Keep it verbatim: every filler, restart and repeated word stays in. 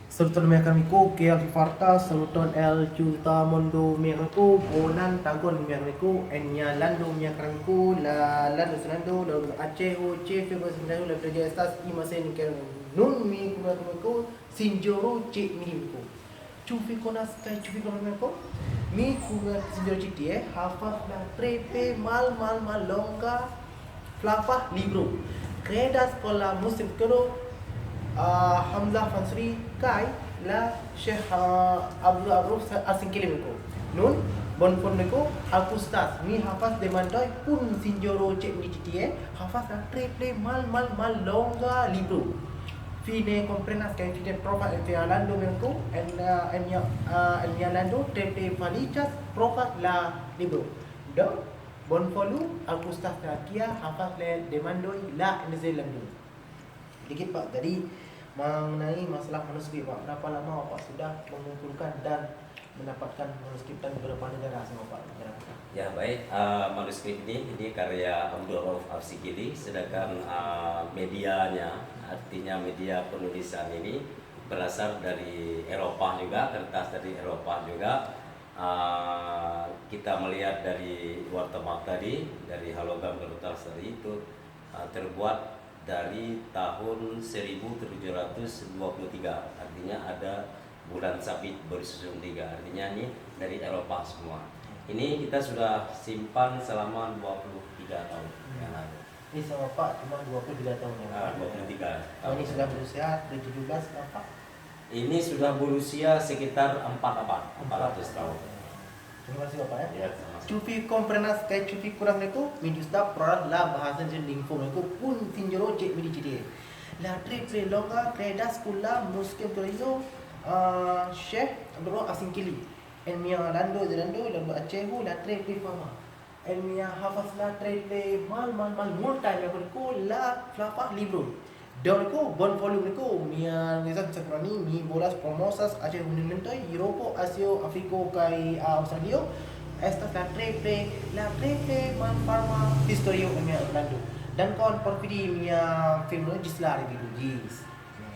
Saluton, amiko, kiel vi fartas? Saluton el tuta mondo, amiko. Bonan tagon, amiko. En nia lando, amiko, la lando Zelando, la Aĉeho, ĉefe, la preĝejo estas Imase, ke nun mi kun amiko, sinjoro ĉe mi, amiko. Ĉu vi konas kaj ĉu vi konas, amiko? Mi kun sinjoro ĉi tie havas la tre, tre mal, mal, mallonga flava libro. Kredas por la muslimkoro, ah, Hamza Fansuri kaj la Sheikh, ah, Abdul Aruf Asinkili, amiko. Nun, bonvolu, amiko, aŭskultas. Mi havas demandoj kun sinjoro ĉe mi ĉi tie. Havas la tre, tre mal, mal, mallonga libro. Vi ne komprenas kaj vi ne trovas en via lando, amiko? En, ah, en mia, ah, en mia lando tre, tre faliĝas trovas la libro. Do, bonvolu aŭskultas, kial havas la demandoj la en Zelando. Dikit, Pak. Jadi, mengenai masalah manuskrip, Pak, berapa lama Bapak sudah mengumpulkan dan mendapatkan manuskrip dan berapa negara semua, Pak? Negara. Ya, baik. Eh, manuskrip ini, ini karya Abdul Rauf Afsikili, sedangkan eh, medianya, artinya media penulisan ini berasal dari Eropa juga, kertas dari Eropa juga. Eh, kita melihat dari wartabak tadi, dari hologram kertas tadi itu eh, terbuat dari tahun seribu tujuh ratus dua puluh tiga, artinya ada bulan sabit bersusun tiga, artinya ini dari Eropa semua. Ini kita sudah simpan selama dua puluh tiga tahun yang lalu. Ini sama Pak cuma dua puluh tiga tahun, ya? Ah, dua puluh tiga Oh, ini tahun. Sudah berusia tujuh belas, Bapak? Ini sudah berusia sekitar empat abad, empat ratus tahun. Terima kasih, Bapak, ya. Ya, sama-sama. Ĉu vi komprenas kaj ĉu vi konas, amiko? Mi ĝuste parolas la bahasa Indonesia, amiko, kun sinjoro ĉe mi ĉi tie. La tre, tre longa kredas kun la muslimkoro, ah, Sheikh Abdul Asinkili. En mia lando, Zelando, lando Aĉeho, la tre, tre fama. En mia havas la tre, tre mal, mal, malmultaj, amiko, la flava libro. Do, amiko, bonvolu, amiko, mia estas sekurani, mi volas promosas Aĉeho monumentoj, Eŭropo, Azio, Afriko kaj, ah, Aŭstralio. Estas la tre, tre, la tre, tre malfama historio en mia lando. Dankon por vidi mia filmo, ĝis la revido, ĝis.